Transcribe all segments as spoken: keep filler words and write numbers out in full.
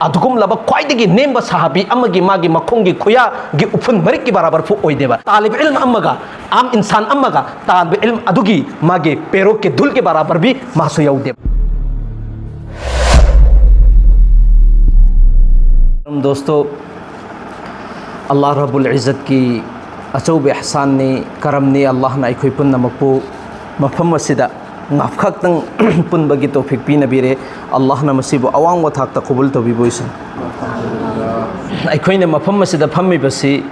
ꯑꯗꯨꯒꯨꯝꯂꯕ ꯈ꯭ꯋꯥꯏꯗꯒꯤ ꯅꯦꯝꯕ ꯁꯍꯥꯕꯤ ꯑꯃꯒꯤ ꯃꯥꯒꯤ ꯃꯈꯣꯡꯒꯤ ꯈꯨꯌꯥꯒꯤ ꯎꯐꯨꯟ ꯃꯔꯤꯛꯀꯤ ꯕꯔꯥꯕꯔ ꯐꯥꯎ ꯑꯣꯏꯗꯦꯕ꯫ ꯇꯥꯂꯤꯕ ꯏꯜꯝ ꯑꯃꯒ ꯑꯥꯝ ꯏꯟꯁꯥꯟ ꯑꯃꯒ ꯇꯥꯂꯤꯕ ꯏꯜꯝ ꯑꯗꯨꯒꯤ ꯃꯥꯒꯤ ꯄꯦꯔꯣꯛꯀꯤ ꯙꯨꯜꯒꯤ ꯕꯔꯥꯕꯔ ꯚꯤ ꯃꯥꯁꯨ ꯌꯧꯗꯦꯕ꯫ ꯗꯣꯁꯇꯣ, ꯑꯜꯂꯥꯍ ꯔꯕꯨꯜ ꯏꯖꯠꯀꯤ ꯑꯆꯧꯕ ꯏꯍꯁꯥꯟꯅꯤ, ꯀꯔꯝꯅꯤ꯫ ꯑꯜꯂꯥꯍꯅ ꯑꯩꯈꯣꯏ ꯄꯨꯝꯅꯃꯛꯄꯨ ꯃꯐꯝ ꯑꯁꯤꯗ ꯉꯥꯏꯍꯥꯛꯇꯪ ꯄꯨꯟꯕꯒꯤ ꯇꯧꯐꯤꯛ ꯄꯤꯅꯕꯤꯔꯦ꯫ ꯑꯜꯂꯥꯍꯅ ꯃꯁꯤꯕꯨ ꯑꯋꯥꯡꯕ ꯊꯥꯛꯇ ꯀꯕꯨꯜ ꯇꯧꯕꯤꯕ ꯑꯣꯏꯁꯅꯨ꯫ ꯑꯩꯈꯣꯏꯅ ꯃꯐꯝ ꯑꯁꯤꯗ ꯐꯝꯃꯤꯕꯁꯤ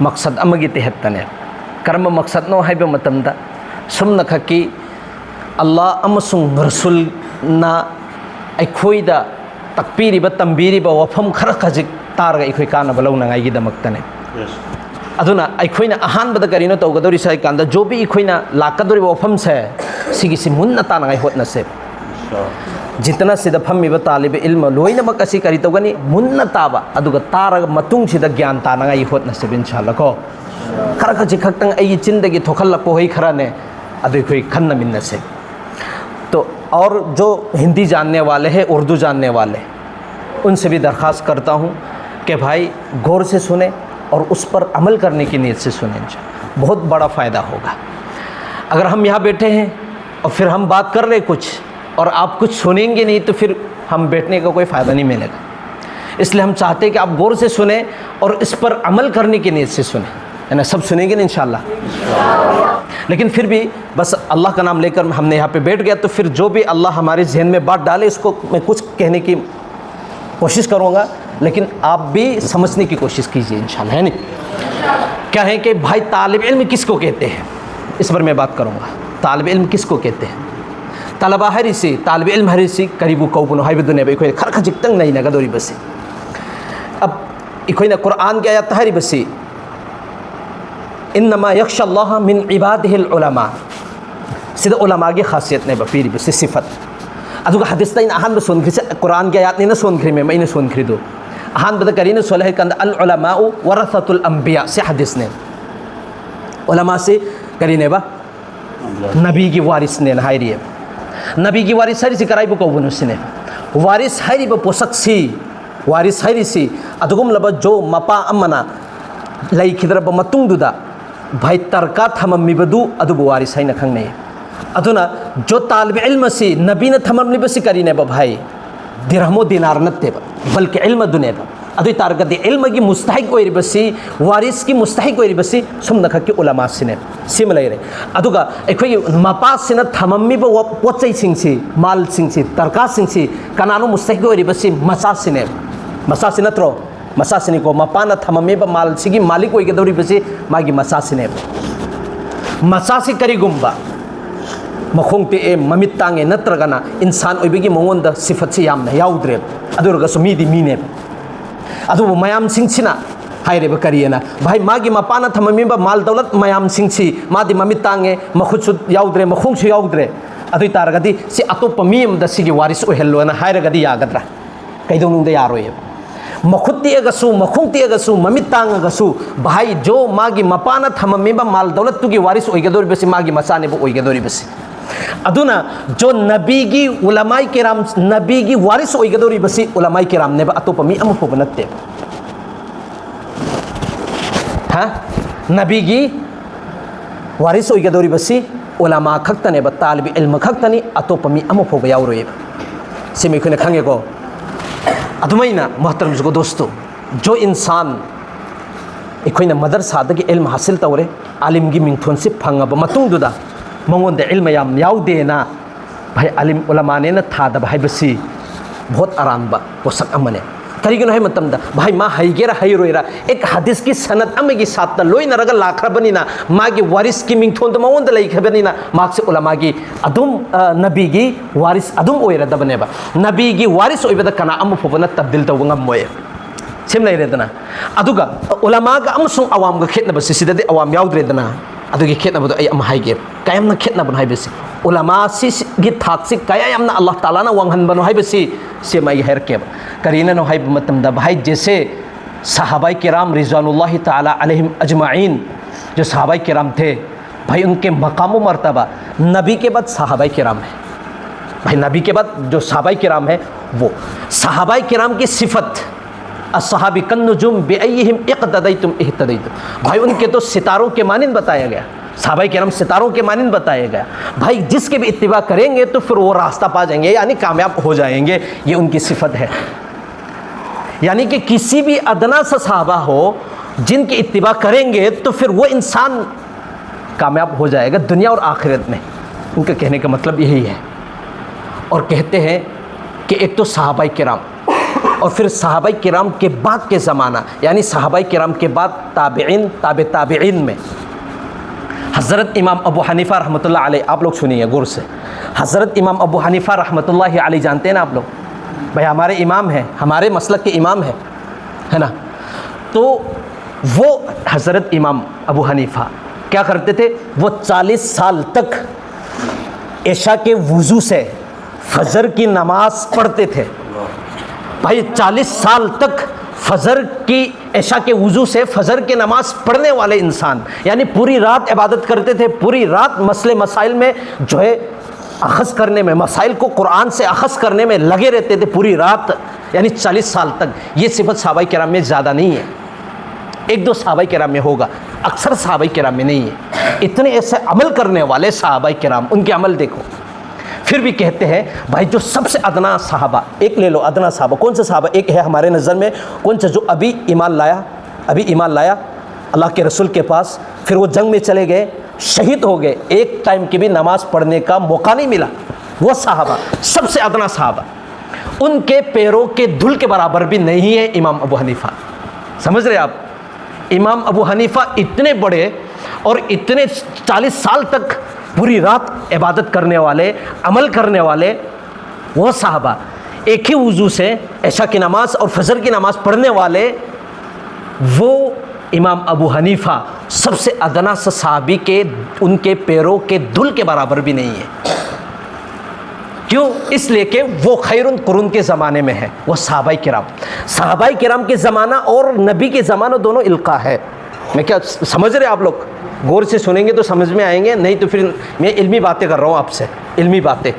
ꯃꯛꯁꯠ ꯑꯃꯒꯤ ꯇꯦꯍꯠꯇꯅꯦ꯫ ꯀꯔꯝꯕ ꯃꯛꯁꯠꯅꯣ ꯍꯥꯏꯕ ꯃꯇꯝꯗ, ꯁꯨꯝꯅꯈꯛꯀꯤ ꯑꯜꯂꯥꯍ ꯑꯃꯁꯨꯡ ꯔꯁꯨꯜꯅ ꯑꯩꯈꯣꯏꯗ ꯇꯥꯛꯄꯤꯔꯤꯕ, ꯇꯝꯕꯤꯔꯤꯕ ꯋꯥꯐꯝ ꯈꯔ ꯈꯖꯤꯛ ꯇꯥꯔꯒ ꯑꯩꯈꯣꯏ ꯀꯥꯟꯅꯕ ꯂꯧꯅꯉꯥꯏꯒꯤꯗꯃꯛꯇꯅꯦ꯫ ꯑꯗꯨꯅ ꯑꯩꯈꯣꯏꯅ ꯑꯍꯥꯟꯕꯗ ꯀꯔꯤꯅꯣ ꯇꯧꯒꯗꯧꯔꯤꯁꯦ ꯍꯥꯏ ꯀꯥꯟꯗ, ꯖꯣꯕꯤ ꯑꯩꯈꯣꯏꯅ ꯂꯥꯛꯀꯗꯧꯔꯤꯕ ꯋꯥꯐꯝꯁꯦ, ꯁꯤꯒꯤꯁꯤ ꯃꯨꯟꯅ ꯇꯥꯅꯉꯥꯏ ꯍꯣꯠꯅꯁꯦ꯫ ꯖꯤꯇꯅ ꯁꯤꯗ ꯐꯝꯃꯤꯕ ꯇꯥꯂꯤꯕ ꯏꯜꯃ ꯂꯣꯏꯅꯃꯛ ꯑꯁꯤ ꯀꯔꯤ ꯇꯧꯒꯅꯤ? ꯃꯨꯟꯅ ꯇꯥꯕ, ꯑꯗꯨꯒ ꯇꯥꯔꯒ ꯃꯇꯨꯡꯁꯤꯗ ꯒ꯭ꯌꯥꯟ ꯇꯥꯅꯉꯥꯏ ꯍꯣꯠꯅꯁꯦꯕ, ꯏꯟꯁꯥꯜꯂꯥ ꯀꯣ꯫ ꯈꯔ ꯈꯖꯤꯛ ꯈꯛꯇꯪ ꯑꯩꯒꯤ ꯆꯤꯟꯗꯒꯤ ꯊꯣꯛꯍꯜꯂꯛꯄ ꯋꯥꯍꯩ ꯈꯔꯅꯦ, ꯑꯗꯨ ꯑꯩꯈꯣꯏ ꯈꯟꯅꯃꯤꯟꯅꯁꯦ꯫ तो और जो हिंदी जानने वाले हैं, उर्दू जानने वाले, उनसे भी दरख्वास्त करता हूँ कि भाई, गौर से सुने और उस पर अमल करने की नीयत से सुने। बहुत बड़ा फ़ायदा होगा। अगर हम यहाँ बैठे हैं और फिर हम बात कर रहे कुछ और आप कुछ सुनेंगे नहीं, तो फिर हम बैठने का कोई फ़ायदा नहीं मिलेगा। इसलिए हम चाहते हैं कि आप गौर से सुने और इस पर अमल करने की नीयत से सुने, है ना? सब सुनेंगे ना, इंशाल्लाह। लेकिन फिर भी बस अल्लाह का नाम लेकर हमने यहाँ पे बैठ गया, तो फिर जो भी अल्लाह हमारे जहन में बात डाले, इसको मैं कुछ कहने की कोशिश करूँगा, लेकिन आप भी समझने की कोशिश कीजिए, इंशाल्लाह, है नहीं? क्या है कि भाई, तालिब इल्म किसको कहते हैं, इस पर मैं बात करूँगा। तालिब इल्म किसको कहते हैं? ꯇꯥꯂꯕꯥ ꯍꯥꯏꯔꯤꯁꯤ, ꯇꯥꯂꯤꯕ ꯏꯜꯝ ꯍꯥꯏꯔꯤꯁꯤ ꯀꯔꯤꯕꯨ ꯀꯧꯕꯅꯣ ꯍꯥꯏꯕꯗꯨꯅꯦꯕ ꯑꯩꯈꯣꯏꯅ ꯈꯔ ꯈꯖꯤꯛꯇꯪ ꯅꯩꯅꯒꯗꯧꯔꯤꯕꯁꯤ꯫ ꯑꯞ-, ꯑꯩꯈꯣꯏꯅ ꯀꯨꯔꯥꯟꯒꯤ ꯑꯥꯌꯠꯇ ꯍꯥꯏꯔꯤꯕꯁꯤ, "ꯏꯟꯅꯃꯥ ꯌꯛꯁꯜꯂꯥꯍ ꯃꯤꯟ ꯏꯕꯥꯗꯤꯍꯤꯜ ꯎꯂꯃꯥ"꯫ ꯁꯤꯗ ꯎꯂꯃꯥꯒꯤ ꯈꯥꯁꯤꯌꯠꯅꯦꯕ ꯄꯤꯔꯤꯕꯁꯤ, ꯁꯤꯐꯠ꯫ ꯑꯗꯨꯒ ꯍꯗꯤꯁꯇ ꯑꯩꯅ ꯑꯍꯥꯟꯕ ꯁꯣꯟꯈ꯭ꯔꯤꯁꯦ, ꯀꯨꯔꯥꯟꯒꯤ ꯑꯥꯌꯠꯅꯤꯅ ꯁꯣꯟꯈ꯭ꯔꯤ, ꯃꯦꯝ, ꯑꯩꯅ ꯁꯣꯟꯈ꯭ꯔꯤꯗꯨ꯫ ꯑꯍꯥꯟꯕꯗ ꯀꯔꯤꯅ ꯁꯣꯜꯂꯦ ꯍꯥꯏ ꯀꯥꯟꯗ, "ꯑꯜ ꯎꯂꯃꯥꯎ ꯋꯔꯁꯥꯇꯨꯜ ꯑꯝꯕꯤꯌꯥ", ꯁꯤ ꯍꯗꯤꯁꯅꯦ꯫ ꯎꯂꯃꯥꯁꯤ ꯀꯔꯤꯅꯦꯕ? ꯅꯕꯤꯒꯤ ꯋꯥꯔꯤꯁꯅꯦꯅ ꯍꯥꯏꯔꯤꯑꯕ꯫ ꯅꯕꯤꯒꯤ ꯋꯥꯔꯤꯁ ꯍꯥꯏꯔꯤꯁꯤ ꯀꯔꯥꯏꯕꯨ ꯀꯧꯕꯅꯣ ꯁꯤꯅꯦ꯫ ꯋꯥꯔꯤꯁ ꯍꯥꯏꯔꯤꯕ ꯄꯣꯠꯁꯛꯁꯤ, ꯋꯥꯔꯤꯁ ꯍꯥꯏꯔꯤꯁꯤ ꯑꯗꯨꯒꯨꯝꯂꯕ ꯖꯣ ꯃꯄꯥ ꯑꯃꯅ ꯂꯩꯈꯤꯗ꯭ꯔꯕ ꯃꯇꯨꯡꯗꯨꯗ ꯚꯥꯏ ꯇꯔꯀꯥ ꯊꯝꯃꯝꯃꯤꯕꯗꯨ ꯑꯗꯨꯕꯨ ꯋꯥꯔꯤꯁ ꯍꯥꯏꯅ ꯈꯪꯅꯩ꯫ ꯑꯗꯨꯅ ꯖꯣ ꯇꯥꯂꯤꯕ ꯏꯜꯃ ꯑꯁꯤ ꯅꯕꯤꯅ ꯊꯝꯃꯝꯂꯤꯕꯁꯤ ꯀꯔꯤꯅꯦꯕ ꯚꯥꯏ? ꯗꯤꯔꯍꯃꯣ ꯗꯤꯅꯥꯔ ꯅꯠꯇꯦꯕ, ꯕꯜꯀꯤ ꯏꯜꯃ ꯑꯗꯨꯅꯦꯕ꯫ ꯑꯗꯨ ꯑꯣꯏ ꯇꯥꯔꯒꯗꯤ ꯏꯜꯃꯒꯤ ꯃꯨꯁꯇꯍꯤꯛ ꯑꯣꯏꯔꯤꯕꯁꯤ, ꯋꯥꯔꯤꯁꯀꯤ ꯃꯨꯁꯇꯍꯤꯛ ꯑꯣꯏꯔꯤꯕꯁꯤ ꯁꯨꯝꯅꯈꯛꯀꯤ ꯎꯂꯃꯥꯁꯤꯅꯦ꯫ ꯁꯤꯃ ꯂꯩꯔꯦ꯫ ꯑꯗꯨꯒ ꯑꯩꯈꯣꯏꯒꯤ ꯃꯄꯥꯁꯤꯅ ꯊꯝꯃꯝꯃꯤꯕ ꯋꯥ-, ꯄꯣꯠ ꯆꯩꯁꯤꯡꯁꯤ, ꯃꯥꯜꯁꯤꯡꯁꯤ, ꯇꯔꯀꯥꯁꯤꯡꯁꯤ ꯀꯅꯥꯅꯣ ꯃꯨꯁꯇꯍꯤꯛ ꯑꯣꯏꯔꯤꯕꯁꯤ? ꯃꯆꯥꯁꯤꯅꯦ꯫ ꯃꯆꯥꯁꯤ ꯅꯠꯇ꯭ꯔꯣ? ꯃꯆꯥꯁꯤꯅꯤꯀꯣ꯫ ꯃꯄꯥꯅ ꯊꯝꯃꯝꯃꯤꯕ ꯃꯥꯜꯁꯤꯒꯤ ꯃꯥꯂꯤꯛ ꯑꯣꯏꯒꯗꯧꯔꯤꯕꯁꯤ ꯃꯥꯒꯤ ꯃꯆꯥꯁꯤꯅꯦꯕ꯫ ꯃꯆꯥꯁꯤ ꯀꯔꯤꯒꯨꯝꯕ ꯃꯈꯣꯡ ꯇꯦꯛꯑꯦ, ꯃꯃꯤꯠ ꯇꯥꯡꯉꯦ, ꯅꯠꯇ꯭ꯔꯒꯅ ꯏꯟꯁꯥꯟ ꯑꯣꯏꯕꯒꯤ ꯃꯉꯣꯟꯗ ꯁꯤꯐꯠꯁꯤ ꯌꯥꯝꯅ ꯌꯥꯎꯗ꯭ꯔꯦꯕ, ꯑꯗꯨ ꯑꯣꯏꯔꯒꯁꯨ ꯃꯤꯗꯤ ꯃꯤꯅꯦꯕ꯫ ꯑꯗꯨꯕꯨ ꯃꯌꯥꯝꯁꯤꯡꯁꯤꯅ ꯍꯥꯏꯔꯤꯕ ꯀꯔꯤꯑꯅ, "ꯚꯥꯏ, ꯃꯥꯒꯤ ꯃꯄꯥꯅ ꯊꯝꯃꯝꯃꯤꯕ ꯃꯥꯜ ꯗꯧꯂꯠ ꯃꯌꯥꯝꯁꯤꯡꯁꯤ ꯃꯥꯗꯤ ꯃꯃꯤꯠ ꯇꯥꯡꯉꯦ, ꯃꯈꯨꯠꯁꯨ ꯌꯥꯎꯗ꯭ꯔꯦ, ꯃꯈꯣꯡꯁꯨ ꯌꯥꯎꯗ꯭ꯔꯦ, ꯑꯗꯨ ꯑꯣꯏ ꯇꯥꯔꯒꯗꯤ ꯁꯤ ꯑꯇꯣꯞꯄ ꯃꯤ ꯑꯃꯗ ꯁꯤꯒꯤ ꯋꯥꯔꯤꯁ ꯑꯣꯏꯍꯜꯂꯣꯅ" ꯍꯥꯏꯔꯒꯗꯤ ꯌꯥꯒꯗ꯭ꯔꯥ? ꯀꯩꯗꯧꯅꯨꯡꯗ ꯌꯥꯔꯣꯏꯌꯦꯕ꯫ ꯃꯈꯨꯠ ꯇꯦꯛꯑꯒꯁꯨ, ꯃꯈꯣꯡ ꯇꯦꯛꯑꯒꯁꯨ, ꯃꯃꯤꯠ ꯇꯥꯡꯉꯒꯁꯨ, ꯚꯥꯏ, ꯖꯣ ꯃꯥꯒꯤ ꯃꯄꯥꯅ ꯊꯝꯃꯝꯃꯤꯕ ꯃꯥꯜ ꯗꯧꯂꯠꯇꯨꯒꯤ ꯋꯥꯔꯤꯁ ꯑꯣꯏꯒꯗꯧꯔꯤꯕꯁꯤ ꯃꯥꯒꯤ ꯃꯆꯥꯅꯦꯕ ꯑꯣꯏꯒꯗꯧꯔꯤꯕꯁꯤ꯫ ꯑꯗꯨꯅ ꯖꯣ ꯅꯕꯤꯒꯤ ꯎꯂꯃꯥꯏ ꯀꯤꯔꯥꯝ, ꯅꯕꯤꯒꯤ ꯋꯥꯔꯤꯁ ꯑꯣꯏꯒꯗꯧꯔꯤꯕꯁꯤ ꯎꯂꯃꯥꯏ ꯀꯤꯔꯥꯝꯅꯦꯕ, ꯑꯇꯣꯞꯄ ꯃꯤ ꯑꯃ ꯐꯥꯎꯕ ꯅꯠꯇꯦꯕ꯫ ꯍꯥ? ꯅꯕꯤꯒꯤ ꯋꯥꯔꯤꯁ ꯑꯣꯏꯒꯗꯧꯔꯤꯕꯁꯤ ꯎꯂꯃꯥ ꯈꯛꯇꯅꯦꯕ, ꯇꯥꯂꯤꯕ ꯏꯜꯃ ꯈꯛꯇꯅꯤ, ꯑꯇꯣꯞꯄ ꯃꯤ ꯑꯃ ꯐꯥꯎꯕ ꯌꯥꯎꯔꯣꯏꯕ꯫ ꯁꯤꯃ ꯑꯩꯈꯣꯏꯅ ꯈꯪꯉꯦꯀꯣ꯫ ꯑꯗꯨꯃꯥꯏꯅ ꯃꯣꯍꯇꯔꯝ ꯖꯨꯒꯣ ꯗꯣꯁꯇꯣ, ꯖꯣ ꯏꯟꯁꯥꯟ ꯑꯩꯈꯣꯏꯅ ꯃꯗꯔꯁꯥꯗꯒꯤ ꯏꯜꯃ ꯍꯥꯁꯤꯜ ꯇꯧꯔꯦ, ꯑꯥꯂꯤꯝꯒꯤ ꯃꯤꯡꯊꯣꯟꯁꯤ ꯐꯪꯉꯕ ꯃꯇꯨꯡꯗꯨꯗ ꯃꯉꯣꯟꯗ ꯏꯜꯃ ꯌꯥꯝ ꯌꯥꯎꯗꯦꯅ ꯚꯥꯏ, ꯑꯥꯂꯤꯝ ꯎꯂꯃꯥꯅꯦꯅ ꯊꯥꯗꯕ ꯍꯥꯏꯕꯁꯤ ꯚꯣꯠ ꯑꯔꯥꯟꯕ ꯄꯣꯠꯁꯛ ꯑꯃꯅꯦ꯫ ꯀꯔꯤꯒꯤꯅꯣ ꯍꯥꯏꯕ ꯃꯇꯝꯗ, ꯚꯥꯏ, ꯃꯥ ꯍꯩꯒꯦꯔꯥ ꯍꯩꯔꯣꯏꯔꯥ, ꯑꯦꯛ ꯍꯗꯤꯁꯀꯤ ꯁꯅꯠ ꯑꯃꯒꯤ ꯁꯥꯠꯇ ꯂꯣꯏꯅꯔꯒ ꯂꯥꯛꯈ꯭ꯔꯕꯅꯤꯅ, ꯃꯥꯒꯤ ꯋꯥꯔꯤꯁꯀꯤ ꯃꯤꯡꯊꯣꯟꯗꯣ ꯃꯉꯣꯟꯗ ꯂꯩꯈ꯭ꯔꯕꯅꯤꯅ, ꯃꯍꯥꯛꯁꯦ ꯎꯂꯃꯥꯒꯤ ꯑꯗꯨꯝ, ꯑ, ꯅꯕꯤꯒꯤ ꯋꯥꯔꯤꯁ ꯑꯗꯨꯝ ꯑꯣꯏꯔꯗꯕꯅꯦꯕ꯫ ꯅꯕꯤꯒꯤ ꯋꯥꯔꯤꯁ ꯑꯣꯏꯕꯗ ꯀꯅꯥ ꯑꯃ ꯐꯥꯎꯕꯅ ꯇꯕꯗꯤꯜ ꯇꯧꯕ ꯉꯝꯃꯣꯏ꯫ ꯁꯤꯃ ꯂꯩꯔꯦꯗꯅ꯫ ꯑꯗꯨꯒ ꯎꯂꯃꯥꯒ ꯑꯃꯁꯨꯡ ꯑꯋꯥꯝꯒ ꯈꯦꯠꯅꯕꯁꯤ, ꯁꯤꯗꯗꯤ ꯑꯋꯥꯝ ꯌꯥꯎꯗ꯭ꯔꯦꯗꯅ꯫ ꯑꯗꯨꯒꯤ ꯈꯦꯠꯅꯕꯗꯣ ꯑꯩ ꯑꯃ ꯍꯥꯏꯒꯦ꯫ ꯀꯌꯥꯝꯅ ꯈꯦꯠꯅꯕꯅꯣ ꯍꯥꯏꯕꯁꯤ, ꯎꯂꯃꯥꯁꯤꯒꯤ ꯊꯥꯛꯁꯤ ꯀꯌꯥ ꯌꯥꯝꯅ ꯑꯜꯂꯥꯍ ꯇꯥꯂꯥꯅ ꯋꯥꯡꯍꯟꯕꯅꯣ ꯍꯥꯏꯕꯁꯤ, ꯁꯤꯃ ꯑꯩ ꯍꯥꯏꯔꯛꯀꯦꯕ꯫ ꯀꯔꯤꯅꯅꯣ ꯍꯥꯏꯕ ꯃꯇꯝꯗ, ꯚꯥꯏ, ꯖꯦꯁꯦ ꯁꯍꯥꯕꯥꯏ ꯀꯤꯔꯥꯝ ꯔꯤꯖꯋꯥꯅꯨꯜꯂꯥꯍꯤ ꯇꯥꯂꯥ ꯑꯂꯩꯍꯤꯝ ꯑꯖꯃꯥꯏꯟ, ꯖꯣ ꯁꯍꯥꯕꯥꯏ ꯀꯤꯔꯥꯝ ꯊꯦ, ꯚꯥꯏ, ꯎꯟꯀꯦ ꯃꯀꯥꯝ ꯃꯔꯇꯕꯥ ꯅꯕꯤ ꯀꯦ ꯕꯥꯗ ꯁꯍꯥꯕꯥꯏ ꯀꯤꯔꯥꯝ ꯍꯦ꯫ ꯚꯥꯏ, ꯅꯕꯤ ꯀꯦ ꯕꯥꯗ ꯖꯣ ꯁꯍꯥꯕꯥꯏ ꯀꯤꯔꯥꯝ ꯍꯦ, वो सहाबाए किराम की सिफत, "अस्सहाबी कन्नुजुम बिअय्यिहिम इक्तदैतुम इहतदैतुम।" भाई, उनके तो सितारों के मानिंद बताया गया, सहाबाए किराम सितारों के मानिंद बताया गया। भाई, जिसके भी इत्तिबा करेंगे तो फिर वो रास्ता पा जाएंगे, यानी कामयाब हो जाएंगे। ये उनकी सिफत है। यानी कि किसी भी अदना सा सहाबा हो, जिनकी इत्तिबा करेंगे तो फिर वो इंसान कामयाब हो जाएगा दुनिया और आखिरत में। उनका कहने का मतलब यही है। और कहते हैं कि एक तो सहाबाए किराम, और फिर सहाबाए किराम के बाद के ज़माना, यानी सहाबाए किराम के बाद ताबेइन, ताबे ताबेइन में हज़रत इमाम अबू हनीफा रहमतुल्लाह अलैह, आप लोग सुनिए गौर से, हज़रत इमाम अबू हनीफा रहमतुल्लाह अलैह जानते हैं ना आप लोग? भाई, हमारे इमाम हैं, हमारे मसलक के इमाम हैं, है ना? तो वो हज़रत इमाम अबू हनीफा क्या करते थे? वो चालीस साल तक इशा के वज़ू से फजर की नमाज पढ़ते थे। भाई, चालीस साल तक फजर की, इशा के वज़ू से फजर की नमाज पढ़ने वाले इंसान, यानी पूरी रात इबादत करते थे, पूरी रात मसले मसाइल में जो है अखज़ करने में, मसाइल को कुरान से अखज़ करने में लगे रहते थे पूरी रात, यानी चालीस साल तक। ये सिफत सहाबाए किराम में ज़्यादा नहीं है, एक दो सहाबाए किराम में होगा, अक्सर सहाबाए किराम में नहीं है। इतने ऐसे अमल करने वाले सहाबाए किराम, उनके अमल देखो। फिर भी कहते हैं भाई, जो सबसे अदना सहाबा, एक ले लो, अदना सहाबा, कौन सा सहाबा एक है हमारे नज़र में, कौन सा जो अभी ईमान लाया, अभी ईमान लाया अल्लाह के रसूल के पास, फिर वो जंग में चले गए, शहीद हो गए, एक टाइम की भी नमाज पढ़ने का मौका नहीं मिला, वो सहाबा, सबसे अदना सहाबा, उनके पैरों के धूल के बराबर भी नहीं है इमाम अबू हनीफा। समझ रहे आप? इमाम अबू हनीफा इतने बड़े और इतने चालीस साल तक पूरी रात इबादत करने वाले, अमल करने वाले, वो सहाबा, एक ही वज़ू से इशा की नमाज और फजर की नमाज पढ़ने वाले, वो इमाम अबू हनीफा सबसे अदना सा सहाबी के, उनके पैरों के धूल के बराबर भी नहीं है। क्यों? इसलिए कि वो खैरुल कुरून के ज़माने में है, वो सहाबाए किराम। सहाबाए किराम के ज़माना और नबी के ज़माना दोनों इलाका है। मैं क्या, समझ रहे आप लोग? गौर से सुनेंगे तो समझ में आएंगे, नहीं तो फिर मैं इल्मी बातें कर रहा हूँ आपसे, इल्मी बातें।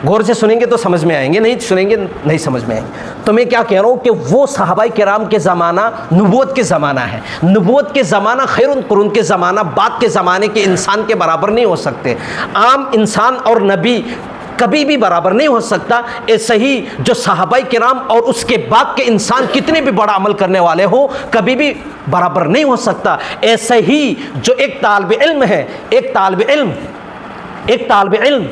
गौर से सुनेंगे तो समझ में आएंगे, नहीं सुनेंगे नहीं समझ में आएंगे। तो मैं क्या कह रहा हूं कि वो सहाबाई किराम के जमाना नुबुवत के जमाना है, नुबुवत के जमाना, खैरुल कुरून के जमाना बाद के जमाने के इंसान के बराबर नहीं हो सकते। आम इंसान और नबी कभी भी बराबर नहीं हो सकता। ऐसे ही जो सहाबाई किराम और उसके बाद के इंसान कितने भी बड़ा अमल करने वाले हो, कभी भी बराबर नहीं हो सकता। ऐसे ही जो एक तालिब इल्म है, एक तालिब इल्म, एक तालिब इल्म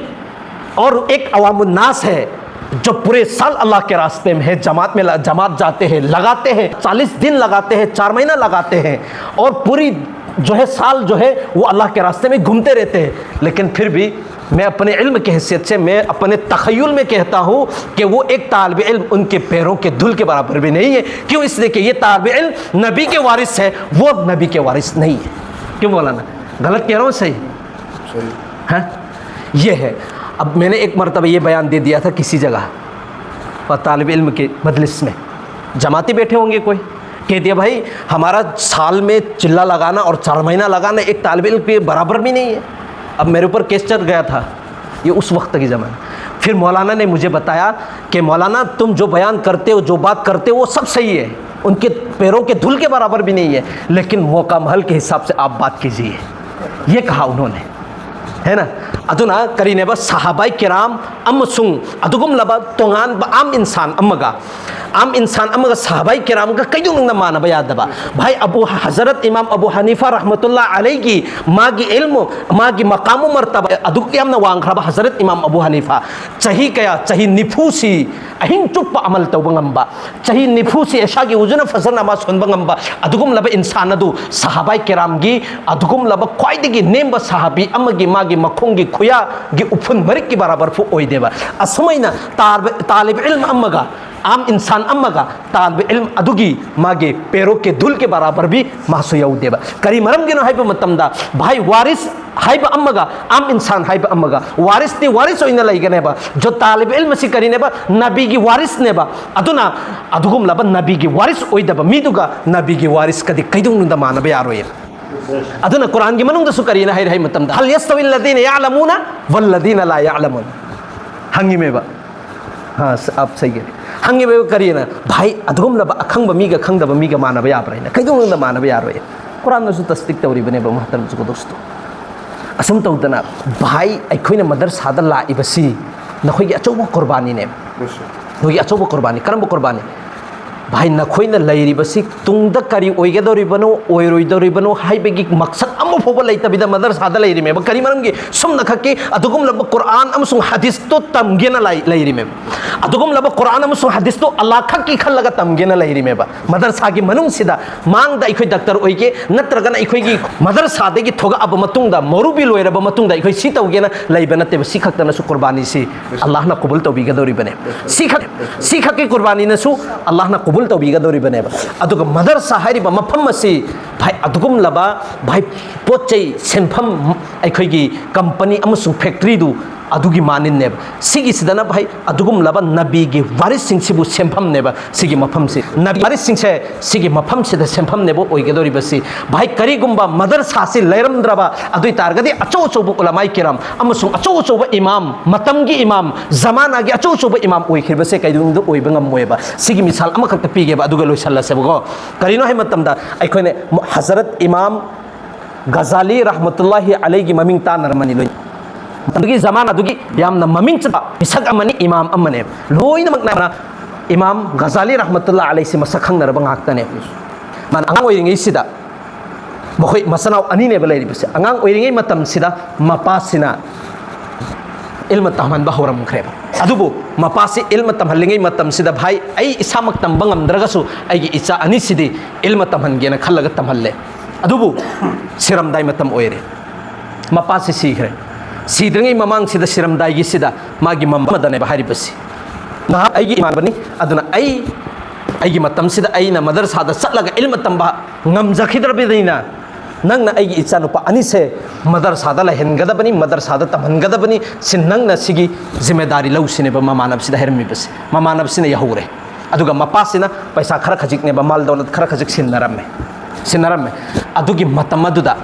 और एक अवामुन्नास है, जो पूरे साल अल्लाह के रास्ते में है, जमात में ल-, जमात जाते हैं, लगाते हैं, चालीस दिन लगाते हैं, चार महीना लगाते हैं और पूरी जो है साल जो है वो अल्लाह के रास्ते में घूमते रहते हैं। लेकिन फिर भी मैं अपने इल्म की हैसियत से, मैं अपने तखय्युल में कहता हूँ कि वो एक तालिब इल्म उनके पैरों के धूल के बराबर भी नहीं है। क्यों? इसलिए कि ये तालिब इल्म नबी के वारिस है, वो नबी के वारिस नहीं है। क्यों मौलाना, गलत कह रहा हूँ? सही है। ये है। अब मैंने एक मरतबा ये बयान दे दिया था किसी जगह, और तालिब इल्म के मजलिस में जमाती बैठे होंगे, कोई कह दिया, भाई, हमारा साल में चिल्ला लगाना और चार महीना लगाना एक तालिब इल्म के बराबर भी नहीं है। अब मेरे ऊपर केस चल गया था, ये उस वक्त की ज़माना। फिर मौलाना ने मुझे बताया कि मौलाना, तुम जो बयान करते हो, जो बात करते हो, वो सब सही है, उनके पैरों के धूल के बराबर भी नहीं है, लेकिन मौका महल के हिसाब से आप बात कीजिए, ये कहा उन्होंने, है ना? ꯑꯗꯨꯅ ꯀꯔꯤꯅꯦꯕ, ꯁꯍꯥꯕꯥꯏ ꯀꯤꯔꯥꯝ ꯑꯃꯁꯨꯡ ꯑꯗꯨꯒꯨꯝꯂꯕ ꯇꯣꯉꯥꯟꯕ ꯑꯥꯝ ꯏꯟꯁꯥꯟ ꯑꯃꯒ, ꯑꯥꯝ ꯏꯟꯁꯥꯟ ꯑꯃꯒ ꯁꯍꯥꯕꯥꯏ ꯀꯤꯔꯥꯝꯒ ꯀꯩꯗꯧꯅꯨꯡꯗ ꯃꯥꯟꯅꯕ ꯌꯥꯗꯕ? ꯚꯥꯏ, ꯑꯕꯨ ꯍꯖꯔꯠ ꯏꯃꯥꯝ ꯑꯕꯨ ꯍꯅꯤꯐꯥ ꯔꯍꯃꯇꯨꯜꯂꯥ ꯑꯂꯩꯒꯤ ꯃꯥꯒꯤ ꯏꯜꯃꯨ, ꯃꯥꯒꯤ ꯃꯀꯥꯃꯨ ꯃꯔꯇꯕ ꯑꯗꯨꯛ ꯌꯥꯝꯅ ꯋꯥꯡꯈ꯭ꯔꯕ ꯍꯖꯔꯠ ꯏꯃꯥꯝ ꯑꯕꯨ ꯍꯅꯤꯐꯥ ꯆꯍꯤ ꯀꯌꯥ? ꯆꯍꯤ ꯅꯤꯐꯨꯁꯤ ꯑꯍꯤꯡ ꯆꯨꯞꯄ ꯑꯃꯜ ꯇꯧꯕ ꯉꯝꯕ, ꯆꯍꯤ ꯅꯤꯐꯨꯁꯤ ꯏꯁꯥꯒꯤ ꯎꯖꯨꯅ ꯐꯖꯅ ꯅꯃꯥꯖ ꯁꯣꯟꯕ ꯉꯝꯕ ꯑꯗꯨꯒꯨꯝꯂꯕ ꯏꯟꯁꯥꯟ ꯑꯗꯨ ꯁꯍꯥꯕꯥꯏ ꯀꯤꯔꯥꯝꯒꯤ ꯑꯗꯨꯒꯨꯝꯂꯕ ꯈ꯭ꯋꯥꯏꯗꯒꯤ ꯅꯦꯝꯕ ꯁꯍꯥꯕꯤ ꯑꯃꯒꯤ ꯃꯥꯒꯤ ꯃꯈꯣꯡꯒꯤ ꯈꯨꯌꯥꯒꯤ ꯎꯐꯨꯟ ꯃꯔꯤꯛꯀꯤ ꯕꯔꯥꯕꯔ ꯐꯥꯎ ꯑꯣꯏꯗꯦꯕ꯫ ꯑꯁꯨꯃꯥꯏꯅ ꯇꯥꯔꯕ-, ꯇꯥꯂꯤꯕ ꯏꯜꯝ ꯑꯃꯒ ꯑꯥꯝ ꯏꯟꯁꯥꯟ ꯑꯃꯒ ꯇꯥꯂꯤꯕ ꯏꯜꯝ ꯑꯗꯨꯒꯤ ꯃꯥꯒꯤ ꯄꯦꯔꯣꯛꯀꯤ ꯙꯨꯜꯒꯤ ꯕꯔꯥꯕꯔ ꯕꯤ ꯃꯥꯁꯨ ꯌꯧꯗꯦꯕ꯫ ꯀꯔꯤ ꯃꯔꯝꯒꯤꯅꯣ ꯍꯥꯏꯕ ꯃꯇꯝꯗ, ꯚꯥꯏ, ꯋꯥꯔꯤꯁ ꯍꯥꯏꯕ ꯑꯃꯒ ꯑꯥꯝ ꯏꯟꯁꯥꯟ ꯍꯥꯏꯕ ꯑꯃꯒ, ꯋꯥꯔꯤꯁꯇꯤ ꯋꯥꯔꯤꯁ ꯑꯣꯏꯅ ꯂꯩꯒꯅꯦꯕ꯫ ꯖꯣ ꯇꯥꯂꯤꯕ ꯏꯜꯝ ꯑꯁꯤ ꯀꯔꯤꯅꯦꯕ? ꯅꯕꯤꯒꯤ ꯋꯥꯔꯤꯁꯅꯦꯕ꯫ ꯑꯗꯨꯅ ꯑꯗꯨꯒꯨꯝꯂꯕ ꯅꯕꯤꯒꯤ ꯋꯥꯔꯤꯁ ꯑꯣꯏꯗꯕ ꯃꯤꯗꯨꯒ ꯅꯕꯤꯒꯤ ꯋꯥꯔꯤꯁꯀꯗꯤ ꯀꯩꯗꯧꯅꯨꯡꯗ ꯃꯥꯟꯅꯕ ꯌꯥꯔꯣꯏꯌꯦꯕ꯫ ꯑꯗꯨꯅ ꯀꯨꯔꯥꯟꯒꯤ ꯃꯅꯨꯡꯗꯁꯨ ꯀꯔꯤꯅ ꯍꯥꯏꯔꯦ ꯍꯥꯏꯕ ꯃꯇꯝꯗ, "ꯍꯜ ꯌꯥꯁꯇꯋꯤ ꯑꯜꯂꯗꯤꯅ ꯌꯥꯂꯃꯨꯅ ꯋꯜꯂꯗꯤꯅ ꯂꯥ ꯌꯥꯂꯃꯨꯟ?" ꯍꯪꯉꯤꯃꯦꯕ꯫ ꯍꯥ, ꯑꯞ ꯁꯩꯒꯦ꯫ ꯍꯪꯉꯤꯃꯦꯕ ꯀꯔꯤꯅ? ꯚꯥꯏ, ꯑꯗꯨꯒꯨꯝꯂꯕ ꯑꯈꯪꯕ ꯃꯤꯒ ꯈꯪꯗꯕ ꯃꯤꯒ ꯃꯥꯟꯅꯕ ꯌꯥꯕ꯭ꯔꯥ ꯍꯥꯏꯅ꯫ ꯀꯩꯗꯧꯅꯨꯡꯗ ꯃꯥꯟꯅꯕ ꯌꯥꯔꯣꯏ꯫ ꯀꯨꯔꯥꯟꯅꯁꯨ ꯇꯁꯗꯤꯛ ꯇꯧꯔꯤꯕꯅꯦꯕ, ꯃꯍꯇꯔꯝ ꯁꯨꯀꯨꯗꯣꯛꯁꯇꯣ꯫ ꯑꯁꯨꯝ ꯇꯧꯗꯅ, ꯚꯥꯏ, ꯑꯩꯈꯣꯏꯅ ꯃꯗꯔꯁꯥꯗ ꯂꯥꯛꯏꯕꯁꯤ ꯅꯈꯣꯏꯒꯤ ꯑꯆꯧꯕ ꯀꯨꯔꯕꯥꯅꯤꯅꯦꯕ꯫ ꯅꯈꯣꯏꯒꯤ ꯑꯆꯧꯕ ꯀꯨꯔꯕꯥꯅꯤ꯫ ꯀꯔꯝꯕ ꯀꯨꯔꯕꯥꯅꯤ? ꯚꯥꯏ, ꯅꯈꯣꯏꯅ ꯂꯩꯔꯤꯕꯁꯤ ꯇꯨꯡꯗ ꯀꯔꯤ ꯑꯣꯏꯒꯗꯧꯔꯤꯕꯅꯣ, ꯑꯣꯏꯔꯣꯏꯗꯧꯔꯤꯕꯅꯣ ꯍꯥꯏꯕꯒꯤ ꯃꯛꯁꯠ ꯑꯃ ꯐꯥꯎꯕ ꯂꯩꯇꯕꯤꯗ ꯃꯗꯔꯁꯥꯗ ꯂꯩꯔꯤꯃꯦꯕ꯫ ꯀꯔꯤ ꯃꯔꯝꯒꯤ? ꯁꯨꯝꯅ ꯈꯛꯀꯤ ꯑꯗꯨꯒꯨꯝꯂꯕ ꯀꯨꯔꯥꯟ ꯑꯃꯁꯨꯡ ꯍꯗꯤꯁꯇꯣ ꯇꯝꯒꯦꯅ ꯂꯩ-, ꯂꯩꯔꯤꯃꯦꯕ꯫ ꯑꯗꯨꯒꯨꯝꯂꯕ ꯀꯨꯔꯥꯟ ꯑꯃꯁꯨꯡ ꯍꯗꯤꯁꯇꯣ ꯑꯜꯂꯥꯍ ꯈꯛꯀꯤ ꯈꯜꯂꯒ ꯇꯝꯒꯦꯅ ꯂꯩꯔꯤꯃꯦꯕ꯫ ꯃꯗꯔꯁꯥꯒꯤ ꯃꯅꯨꯡꯁꯤꯗ ꯃꯥꯡꯗ ꯑꯩꯈꯣꯏ ꯗꯥꯛꯇꯔ ꯑꯣꯏꯒꯦ, ꯅꯠꯇ꯭ꯔꯒꯅ ꯑꯩꯈꯣꯏꯒꯤ ꯃꯗꯔꯁꯥꯗꯒꯤ ꯊꯣꯛꯂꯛꯑꯕ ꯃꯇꯨꯡꯗ, ꯃꯧꯔꯨꯕꯤ ꯂꯣꯏꯔꯕ ꯃꯇꯨꯡꯗ ꯑꯩꯈꯣꯏ ꯁꯤ ꯇꯧꯒꯦꯅ ꯂꯩꯕ ꯅꯠꯇꯦꯕ꯫ ꯁꯤ ꯈꯛꯇꯅꯁꯨ ꯀꯨꯔꯕꯥꯅꯤꯁꯤ ꯑꯜꯂꯥꯍꯅ ꯀꯕꯨꯜ ꯇꯧꯕꯤꯒꯗꯧꯔꯤꯕꯅꯦ꯫ ꯁꯤ ꯈꯛ-, ꯁꯤ ꯈꯛꯀꯤ ꯀꯨꯔꯕꯥꯅꯤꯅꯁꯨ ꯑꯜꯂꯥꯍꯅ ꯀꯕꯨꯜ ꯇꯧꯕꯤꯒꯗꯧꯔꯤꯕꯅꯦꯕ꯫ ꯑꯗꯨꯒ ꯃꯗꯔꯁꯥ ꯍꯥꯏꯔꯤꯕ ꯃꯐꯝ ꯑꯁꯤ, ꯚꯥꯏ, ꯑꯗꯨꯒꯨꯝꯂꯕ, ꯚꯥꯏ, ꯄꯣꯠ ꯆꯩ, ꯁꯦꯟꯐꯝ, ꯑꯩꯈꯣꯏꯒꯤ ꯀꯝꯄꯅꯤ ꯑꯃꯁꯨꯡ ꯐꯦꯛꯇ꯭ꯔꯤꯗꯨ ꯑꯗꯨꯒꯤ ꯃꯥꯅꯤꯟꯅꯦꯕ꯫ ꯁꯤꯒꯤꯁꯤꯗꯅ, ꯚꯥꯏ, ꯑꯗꯨꯒꯨꯝꯂꯕ ꯅꯕꯤꯒꯤ ꯋꯥꯔꯤꯁꯁꯤꯡꯁꯤꯕꯨ ꯁꯦꯝꯐꯝꯅꯦꯕ꯫ ꯁꯤꯒꯤ ꯃꯐꯝꯁꯤ, ꯅꯕꯤ ꯋꯥꯔꯤꯁꯁꯤꯡꯁꯦ ꯁꯤꯒꯤ ꯃꯐꯝꯁꯤꯗ ꯁꯦꯝꯐꯝꯅꯦꯕ ꯑꯣꯏꯒꯗꯧꯔꯤꯕꯁꯤ꯫ ꯚꯥꯏ, ꯀꯔꯤꯒꯨꯝꯕ ꯃꯗꯔꯁꯥꯁꯤ ꯂꯩꯔꯝꯗ꯭ꯔꯕ ꯑꯗꯨ ꯑꯣꯏ ꯇꯥꯔꯒꯗꯤ, ꯑꯆꯧ ꯑꯆꯧꯕ ꯎꯂꯃꯥꯏ ꯀꯤꯔꯥꯝ ꯑꯃꯁꯨꯡ ꯑꯆꯧ ꯑꯆꯧꯕ ꯏꯃꯥꯝ, ꯃꯇꯝꯒꯤ ꯏꯃꯥꯝ, ꯖꯃꯥꯅꯥꯒꯤ ꯑꯆꯧ ꯑꯆꯧꯕ ꯏꯃꯥꯝ ꯑꯣꯏꯈꯤꯕꯁꯦ ꯀꯩꯗꯧꯅꯨꯡꯗ ꯑꯣꯏꯕ ꯉꯝꯃꯣꯏꯕ꯫ ꯁꯤꯒꯤ ꯃꯤꯁꯥꯜ ꯑꯃꯈꯛꯇ ꯄꯤꯒꯦꯕ, ꯑꯗꯨꯒ ꯂꯣꯏꯁꯜꯂꯁꯦꯕꯀꯣ꯫ ꯀꯔꯤꯅꯣ ꯍꯥꯏꯕ ꯃꯇꯝꯗ, ꯑꯩꯈꯣꯏꯅ ꯍꯖꯔꯠ ꯏꯃꯥꯝ ꯒꯖꯥꯂꯤ ꯔꯍꯃꯇꯨꯜꯂꯥꯍꯤ ꯑꯂꯩꯒꯤ ꯃꯃꯤꯡ ꯇꯥꯟꯅꯔꯝꯃꯅꯤ ꯂꯣꯏꯅ꯫ ꯑꯗꯨꯒꯤ ꯖꯃꯥꯅꯥꯗꯨꯒꯤ ꯌꯥꯝꯅ ꯃꯃꯤꯡ ꯆꯠꯄ ꯃꯤꯁꯛ ꯑꯃꯅꯤ, ꯏꯃꯥꯝ ꯑꯃꯅꯦꯕ꯫ ꯂꯣꯏꯅꯃꯛꯅ ꯏꯃꯥꯝ ꯒꯖꯥꯂꯤ ꯔꯍꯃꯇꯨꯜꯂꯥ ꯑꯂꯩꯁꯤ ꯃꯁꯛ ꯈꯪꯅꯔꯕ ꯉꯥꯛꯇꯅꯦꯕ꯫ ꯃꯥꯅ ꯑꯉꯥꯡ ꯑꯣꯏꯔꯤꯉꯩꯁꯤꯗ, ꯃꯈꯣꯏ ꯃꯆꯤꯟꯅꯥꯎ ꯑꯅꯤꯅꯦꯕ ꯂꯩꯔꯤꯕꯁꯦ꯫ ꯑꯉꯥꯡ ꯑꯣꯏꯔꯤꯉꯩ ꯃꯇꯝꯁꯤꯗ ꯃꯄꯥꯁꯤꯅ ꯏꯜꯃ ꯇꯝꯍꯟꯕ ꯍꯧꯔꯝꯈ꯭ꯔꯦꯕ꯫ ꯑꯗꯨꯕꯨ ꯃꯄꯥꯁꯤ ꯏꯜꯃ ꯇꯝꯍꯜꯂꯤꯉꯩ ꯃꯇꯝꯁꯤꯗ, "ꯚꯥꯏ, ꯑꯩ ꯏꯁꯥꯃꯛ ꯇꯝꯕ ꯉꯝꯗ꯭ꯔꯒꯁꯨ ꯑꯩꯒꯤ ꯏꯆꯥ ꯑꯅꯤꯁꯤꯗꯤ ꯏꯜꯃ ꯇꯝꯍꯟꯒꯦꯅ" ꯈꯜꯂꯒ ꯇꯝꯍꯜꯂꯦ꯫ ꯑꯗꯨꯕꯨ ꯁꯤꯔꯝꯗꯥꯏ ꯃꯇꯝ ꯑꯣꯏꯔꯦ꯫ ꯃꯄꯥꯁꯤ ꯁꯤꯈ꯭ꯔꯦ꯫ ꯁꯤꯗ꯭ꯔꯤꯉꯩ ꯃꯃꯥꯡꯁꯤꯗ, ꯁꯤꯔꯝꯗꯥꯏꯒꯤꯁꯤꯗ ꯃꯥꯒꯤ ꯃꯝꯕꯗꯅꯦꯕ ꯍꯥꯏꯔꯤꯕꯁꯤ, "ꯅꯍꯥꯛ ꯑꯩꯒꯤ ꯏꯃꯥꯟꯅꯕꯅꯤ, ꯑꯗꯨꯅ ꯑꯩ, ꯑꯩꯒꯤ ꯃꯇꯝꯁꯤꯗ ꯑꯩꯅ ꯃꯗꯔꯁꯥꯗ ꯆꯠꯂꯒ ꯏꯜꯃ ꯇꯝꯕ ꯉꯝꯖꯈꯤꯗ꯭ꯔꯕꯅꯤꯅ, ꯅꯪꯅ ꯑꯩꯒꯤ ꯏꯆꯥꯅꯨꯄꯥ ꯑꯅꯤꯁꯦ ꯃꯗꯔꯁꯥꯗ ꯂꯩꯍꯟꯒꯗꯕꯅꯤ, ꯃꯗꯔꯁꯥꯗ ꯇꯝꯍꯟꯒꯗꯕꯅꯤ, ꯁꯤ ꯅꯪꯅ ꯁꯤꯒꯤ ꯖꯤꯝꯃꯦꯗꯥꯔꯤ ꯂꯧ" ꯁꯤꯅꯦꯕ ꯃꯃꯥꯟꯅꯕꯁꯤꯗ ꯍꯥꯏꯔꯝꯃꯤꯕꯁꯦ꯫ ꯃꯃꯥꯟꯅꯕꯁꯤꯅ ꯌꯥꯍꯧꯔꯦ꯫ ꯑꯗꯨꯒ ꯃꯄꯥꯁꯤꯅ ꯄꯩꯁꯥ ꯈꯔ ꯈꯖꯤꯛꯅꯦꯕ, ꯃꯥꯜ ꯗꯧꯂꯠ ꯈꯔ ꯈꯖꯤꯛ ꯁꯤꯟꯅꯔꯝꯃꯦ, ꯁꯤꯟꯅꯔꯝꯃꯦ꯫ ꯑꯗꯨꯒꯤ ꯃꯇꯝ ꯑꯗꯨꯗ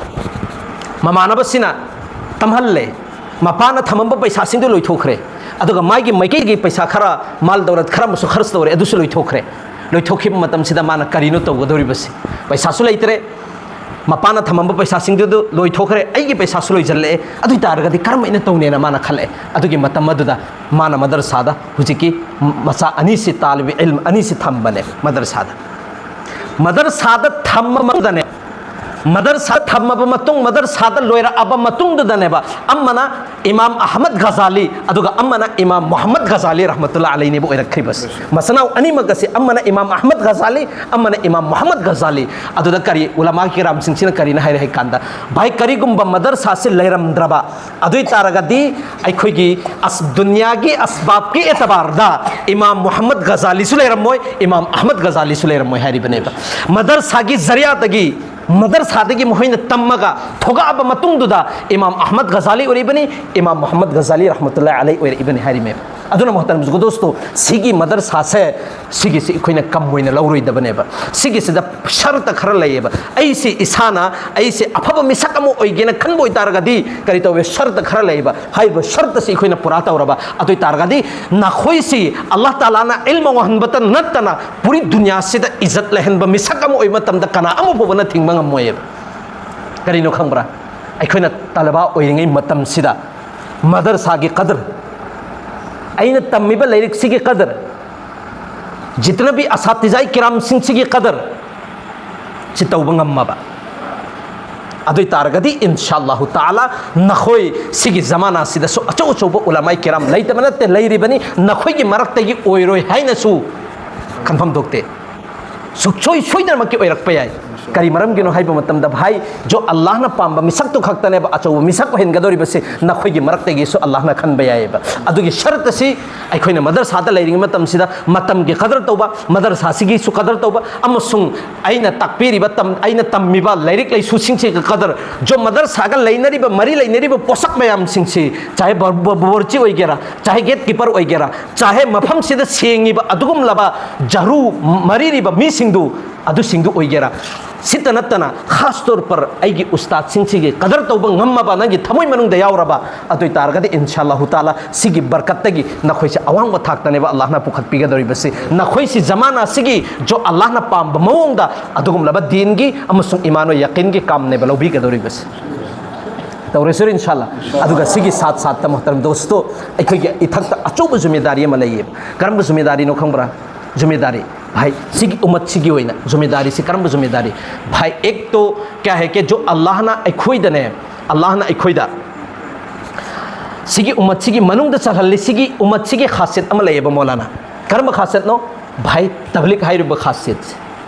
ꯃꯃꯥꯟꯅꯕꯁꯤꯅ ꯇꯝꯍꯜꯂꯦ꯫ ꯃꯄꯥꯅ ꯊꯝꯃꯝꯕ ꯄꯩꯁꯥꯁꯤꯡꯗꯨ ꯂꯣꯏꯊꯣꯛꯈ꯭ꯔꯦ꯫ ꯑꯗꯨꯒ ꯃꯥꯒꯤ ꯃꯥꯏꯀꯩꯒꯤ ꯄꯩꯁꯥ ꯈꯔ, ꯃꯥꯜ ꯗꯧꯂꯠ ꯈꯔ ꯑꯃꯁꯨ ꯈꯔꯆ ꯇꯧꯔꯦ, ꯑꯗꯨꯁꯨ ꯂꯣꯏꯊꯣꯛꯈ꯭ꯔꯦ꯫ ꯂꯣꯏꯊꯣꯛꯈꯤꯕ ꯃꯇꯝꯁꯤꯗ ꯃꯥꯅ ꯀꯔꯤꯅꯣ ꯇꯧꯒꯗꯧꯔꯤꯕꯁꯤ? ꯄꯩꯁꯥꯁꯨ ꯂꯩꯇ꯭ꯔꯦ, ꯃꯄꯥꯅ ꯊꯝꯃꯝꯕ ꯄꯩꯁꯥꯁꯤꯡꯗꯨ ꯑꯗꯨ ꯂꯣꯏꯊꯣꯛꯈ꯭ꯔꯦ, ꯑꯩꯒꯤ ꯄꯩꯁꯥꯁꯨ ꯂꯣꯏꯁꯤꯜꯂꯛꯑꯦ, ꯑꯗꯨ ꯑꯣꯏ ꯇꯥꯔꯒꯗꯤ ꯀꯔꯝ ꯍꯥꯏꯅ ꯇꯧꯅꯦꯅ ꯃꯥꯅ ꯈꯜꯂꯛꯑꯦ꯫ ꯑꯗꯨꯒꯤ ꯃꯇꯝ ꯑꯗꯨꯗ ꯃꯥꯅ ꯃꯗꯔꯁꯥꯗ ꯍꯧꯖꯤꯛꯀꯤ ꯃꯆꯥ ꯑꯅꯤꯁꯤ, ꯇꯥꯂꯤꯕ ꯏꯜꯝ ꯑꯅꯤꯁꯤ ꯊꯝꯕꯅꯦ ꯃꯗꯔꯁꯥꯗ꯫ ꯃꯗꯔꯁꯥꯗ ꯊꯝꯃ ꯃꯇꯨꯡꯗꯅꯦ, ꯃꯗꯔꯁꯥ ꯊꯝꯃꯕ ꯃꯇꯨꯡ, ꯃꯗꯔꯁꯥꯗ ꯂꯣꯏꯔꯛꯑꯕ ꯃꯇꯨꯡꯗꯨꯗꯅꯦꯕ, ꯑꯃꯅ ꯏꯃꯥꯝ ꯑꯍꯃꯗ ꯒꯖꯥꯂꯤ, ꯑꯗꯨꯒ ꯑꯃꯅ ꯏꯃꯥꯝ ꯃꯨꯍꯝꯃꯗ ꯒꯖꯥꯂꯤ ꯔꯍꯃꯇꯨꯜꯂꯥ ꯑꯂꯩꯅꯦꯕ ꯑꯣꯏꯔꯛꯈ꯭ꯔꯤꯕꯁꯦ꯫ ꯃꯁꯅꯥꯎ ꯑꯅꯤꯃꯛ ꯑꯁꯤ, ꯑꯃꯅ ꯏꯃꯥꯝ ꯑꯍꯃꯗ ꯒꯖꯥꯂꯤ, ꯑꯃꯅ ꯏꯃꯥꯝ ꯃꯨꯍꯝꯃꯗ ꯒꯖꯥꯂꯤ꯫ ꯑꯗꯨꯗ ꯀꯔꯤ, ꯎꯂꯃꯥ ꯀꯤꯔꯥꯝꯁꯤꯡꯁꯤꯅ ꯀꯔꯤꯅ ꯍꯥꯏꯔꯦ ꯍꯥꯏ ꯀꯥꯟꯗ, ꯚꯥꯏ, ꯀꯔꯤꯒꯨꯝꯕ ꯃꯗꯔꯁꯥꯁꯤ ꯂꯩꯔꯝꯗ꯭ꯔꯕ ꯑꯗꯨ ꯑꯣꯏ ꯇꯥꯔꯒꯗꯤ, ꯑꯩꯈꯣꯏꯒꯤ ꯑꯁ-, ꯗꯨꯅꯤꯌꯥꯒꯤ ꯑꯁꯕꯥꯕꯀꯤ ꯑꯦꯇꯕꯥꯔꯗ ꯏꯃꯥꯝ ꯃꯨꯍꯝꯃꯗ ꯒꯖꯥꯂꯤꯁꯨ ꯂꯩꯔꯝꯃꯣꯏ, ꯏꯃꯥꯝ ꯑꯍꯃꯗ ꯒꯖꯥꯂꯤꯁꯨ ꯂꯩꯔꯝꯃꯣꯏ ꯍꯥꯏꯔꯤꯕꯅꯦꯕ꯫ ꯃꯗꯔꯁꯥꯒꯤ ꯖꯔꯤꯌꯥꯗꯒꯤ, ꯃꯗꯔꯁꯥꯗꯒꯤ ꯃꯈꯣꯏꯅ ꯇꯝꯃꯒ ꯊꯣꯛꯂꯛꯑꯕ ꯃꯇꯨꯡꯗꯨꯗ ꯏꯃꯥꯝ ꯑꯍꯃꯗ ꯒꯖꯥꯂꯤ ꯑꯣꯏꯔꯛꯏꯕꯅꯤ, ꯏꯃꯥꯝ ꯃꯨꯍꯝꯃꯗ ꯒꯖꯥꯂꯤ ꯔꯍꯃꯇꯨꯜꯂꯥꯍꯤ ꯑꯂꯩ ꯑꯣꯏꯔꯛꯏꯕꯅꯤ ꯍꯥꯏꯔꯤꯃꯦꯕ꯫ ꯑꯗꯨꯅ ꯃꯨꯍꯇꯔꯝ ꯗꯣꯁꯇꯣ, ꯁꯤꯒꯤ ꯃꯗꯔꯁꯥꯁꯦ, ꯁꯤꯒꯤꯁꯤ ꯑꯩꯈꯣꯏꯅ ꯀꯝ ꯑꯣꯏꯅ ꯂꯧꯔꯣꯏꯗꯕꯅꯦꯕ꯫ ꯁꯤꯒꯤꯁꯤꯗ ꯁꯔꯇ ꯈꯔ ꯂꯩꯌꯦꯕ꯫ ꯑꯩꯁꯤ ꯏꯁꯥꯅ, ꯑꯩꯁꯦ ꯑꯐꯕ ꯃꯤꯁꯛ ꯑꯃ ꯑꯣꯏꯒꯦꯅ ꯈꯟꯕ ꯑꯣꯏꯇꯥꯔꯒꯗꯤ, ꯀꯔꯤ ꯇꯧꯋꯦ? ꯁꯔꯇ ꯈꯔ ꯂꯩꯌꯦꯕ꯫ ꯍꯥꯏꯔꯤꯕ ꯁꯔꯇꯁꯤ ꯑꯩꯈꯣꯏꯅ ꯄꯨꯔꯥ ꯇꯧꯔꯕ ꯑꯗꯨ ꯑꯣꯏꯇꯥꯔꯒꯗꯤ, ꯅꯈꯣꯏꯁꯤ ꯑꯜꯂꯥꯍ ꯇꯥꯂꯥꯅ ꯏꯜꯃ ꯋꯥꯍꯟꯕꯇ ꯅꯠꯇꯅ ꯄꯨꯔꯤ ꯗꯨꯅꯤꯌꯥꯁꯤꯗ ꯏꯖꯠ ꯂꯩꯍꯟꯕ ꯃꯤꯁꯛ ꯑꯃ ꯑꯣꯏꯕ ꯃꯇꯝꯗ ꯀꯅꯥ ꯑꯃ ꯐꯥꯎꯕꯅ ꯊꯤꯡꯕ ꯉꯝꯃꯣꯏꯌꯦꯕ꯫ ꯀꯔꯤꯅꯣ ꯈꯪꯕ꯭ꯔꯥ? ꯑꯩꯈꯣꯏꯅ ꯇꯂꯕꯥ ꯑꯣꯏꯔꯤꯉꯩ ꯃꯇꯝꯁꯤꯗ ꯃꯗꯔꯁꯥꯒꯤ ꯀꯗꯔ, ꯑꯩꯅ ꯇꯝꯃꯤꯕ ꯂꯥꯏꯔꯤꯛꯁꯤꯒꯤ ꯀꯗꯔ, ꯖꯤꯇꯅꯕꯤ ꯑꯁꯥꯇꯤꯖꯥꯏ ꯀꯤꯔꯥꯝꯁꯤꯡꯁꯤꯒꯤ ꯀꯗꯔ ꯁꯤ ꯇꯧꯕ ꯉꯝꯃꯕ ꯑꯗꯨ ꯑꯣꯏ ꯇꯥꯔꯒꯗꯤ, ꯏꯟꯁꯥ ꯑꯜꯂꯥꯍꯨ ꯇꯥꯂꯥ, ꯅꯈꯣꯏ ꯁꯤꯒꯤ ꯖꯃꯥꯅꯥꯁꯤꯗꯁꯨ ꯑꯆꯧ ꯑꯆꯧꯕ ꯎꯂꯃꯥꯏ ꯀꯤꯔꯥꯝ ꯂꯩꯇꯕ ꯅꯠꯇꯦ, ꯂꯩꯔꯤꯕꯅꯤ, ꯅꯈꯣꯏꯒꯤ ꯃꯔꯛꯇꯒꯤ ꯑꯣꯏꯔꯣꯏ ꯍꯥꯏꯅꯁꯨ ꯈꯟꯐꯝ ꯊꯣꯛꯇꯦ꯫ ꯁꯨꯛꯁꯣꯏ ꯁꯣꯏꯗꯅꯃꯛꯀꯤ ꯑꯣꯏꯔꯛꯄ ꯌꯥꯏ꯫ ꯀꯔꯤ ꯃꯔꯝꯒꯤꯅꯣ ꯍꯥꯏꯕ ꯃꯇꯝꯗ, ꯚꯥꯏ, ꯖꯣ ꯑꯜꯂꯥꯍꯅ ꯄꯥꯝꯕ ꯃꯤꯁꯛꯇꯨ ꯈꯛꯇꯅꯦꯕ ꯑꯆꯧꯕ ꯃꯤꯁꯛ ꯑꯣꯏꯍꯟꯒꯗꯧꯔꯤꯕꯁꯤ, ꯅꯈꯣꯏꯒꯤ ꯃꯔꯛꯇꯒꯤꯁꯨ ꯑꯜꯂꯥꯍꯅ ꯈꯟꯕ ꯌꯥꯏꯑꯕ꯫ ꯑꯗꯨꯒꯤ ꯁꯔꯠ ꯑꯁꯤ ꯑꯩꯈꯣꯏꯅ ꯃꯗꯔꯁꯥꯗ ꯂꯩꯔꯤꯉꯩ ꯃꯇꯝꯁꯤꯗ ꯃꯇꯝꯒꯤ ꯀꯗꯔ ꯇꯧꯕ, ꯃꯗꯔꯁꯥꯁꯤꯒꯤꯁꯨ ꯀꯗꯔ ꯇꯧꯕ, ꯑꯃꯁꯨꯡ ꯑꯩꯅ ꯇꯥꯛꯄꯤꯔꯤꯕ, ꯇꯝ-, ꯑꯩꯅ ꯇꯝꯃꯤꯕ ꯂꯥꯏꯔꯤꯛ ꯂꯥꯏꯁꯨꯁꯤꯡꯁꯤꯒ ꯀꯗꯔ, ꯖꯣ ꯃꯗꯔꯁꯥꯒ ꯂꯩꯅꯔꯤꯕ, ꯃꯔꯤ ꯂꯩꯅꯔꯤꯕ ꯄꯣꯠꯁꯛ ꯃꯌꯥꯝꯁꯤꯡꯁꯤ, ꯆꯥꯍꯦ ꯕ-, ꯕ-, ꯕꯥꯋꯔꯆꯤ ꯑꯣꯏꯒꯦꯔꯥ, ꯆꯥꯍꯦ ꯒꯦꯠ ꯀꯤꯄꯔ ꯑꯣꯏꯒꯦꯔꯥ, ꯆꯥꯍꯦ ꯃꯐꯝꯁꯤꯗ ꯁꯦꯡꯉꯤꯕ ꯑꯗꯨꯒꯨꯝꯂꯕ ꯖꯔꯨ ꯃꯔꯤꯔꯤꯕ ꯃꯤꯁꯤꯡꯗꯨ ꯑꯗꯨꯁꯤꯡꯗꯨ ꯑꯣꯏꯒꯦꯔꯥ, ꯁꯤꯇ ꯅꯠꯇꯅ ꯈꯥꯁ ꯇꯧꯔ ꯄꯔ ꯑꯩꯒꯤ ꯎꯁꯇꯥꯗꯁꯤꯡꯁꯤꯒꯤ ꯀꯗꯔ ꯇꯧꯕ ꯉꯝꯃꯕ, ꯅꯪꯒꯤ ꯊꯃꯣꯏ ꯃꯅꯨꯡꯗ ꯌꯥꯎꯔꯕ, ꯑꯗꯨ ꯑꯣꯏ ꯇꯥꯔꯒꯗꯤ ꯏꯟꯁꯥ ꯑꯜꯂꯥꯍꯨ ꯇꯥꯂꯥ ꯁꯤꯒꯤ ꯕꯔꯀꯠꯇꯒꯤ ꯅꯈꯣꯏꯁꯦ ꯑꯋꯥꯡꯕ ꯊꯥꯛꯇꯅꯦꯕ ꯑꯜꯂꯥꯍꯅ ꯄꯨꯈꯠꯄꯤꯒꯗꯧꯔꯤꯕꯁꯤ꯫ ꯅꯈꯣꯏꯁꯤ ꯖꯃꯥꯅꯥ ꯑꯁꯤꯒꯤ ꯖꯣ ꯑꯜꯂꯥꯍꯅ ꯄꯥꯝꯕ ꯃꯑꯣꯡꯗ ꯑꯗꯨꯒꯨꯝꯂꯕ ꯗꯤꯟꯒꯤ ꯑꯃꯁꯨꯡ ꯏꯃꯥꯟ ꯌꯀꯤꯟꯒꯤ ꯀꯥꯝꯅꯦꯕ ꯂꯧꯕꯤꯒꯗꯧꯔꯤꯕꯁꯤ꯫ ꯇꯧꯔꯁꯤꯔ ꯏꯟꯁꯥ ꯑꯜꯂꯥ꯫ ꯑꯗꯨꯒ ꯁꯤꯒꯤ ꯁꯥꯠ ꯁꯥꯠꯇ ꯃꯣꯍꯇꯔꯝ ꯗꯣꯁꯇꯣ, ꯑꯩꯈꯣꯏꯒꯤ ꯏꯊꯛꯇ ꯑꯆꯧꯕ ꯖꯨꯃꯦꯗꯥꯔꯤ ꯑꯃ ꯂꯩꯌꯦꯕ꯫ ꯀꯔꯝꯕ ꯖꯨꯃꯦꯗꯥꯔꯤꯅꯣ ꯈꯪꯕ꯭ꯔꯥ? ꯖꯨꯃꯦꯗꯥꯔꯤ, ꯚꯥꯏ, ꯁꯤꯒꯤ ꯎꯃꯠꯁꯤꯒꯤ ꯑꯣꯏꯅ ꯖꯨꯃꯦꯗꯥꯔꯤꯁꯤ ꯀꯔꯝꯕ ꯖꯨꯃꯦꯗꯥꯔꯤ? ꯚꯥꯏ, ꯑꯦꯛ ꯇꯣ ꯀꯌꯥ ꯍꯦ ꯀꯦ ꯖꯣ ꯑꯜꯂꯥꯍꯅ ꯑꯩꯈꯣꯏꯗꯅꯦ, ꯑꯜꯂꯥꯍꯅ ꯑꯩꯈꯣꯏꯗ ꯁꯤꯒꯤ ꯎꯃꯠꯁꯤꯒꯤ ꯃꯅꯨꯡꯗ ꯆꯜꯍꯜꯂꯤ꯫ ꯁꯤꯒꯤ ꯎꯃꯠꯁꯤꯒꯤ ꯈꯥꯁꯤꯌꯠ ꯑꯃ ꯂꯩꯌꯦꯕ ꯃꯣꯂꯥꯅ꯫ ꯀꯔꯝꯕ ꯈꯥꯁꯤꯌꯠꯅꯣ? ꯚꯥꯏ, ꯇꯕ꯭ꯂꯤꯛ ꯍꯥꯏꯔꯤꯕ ꯈꯥꯁꯤꯌꯠꯁꯦ꯫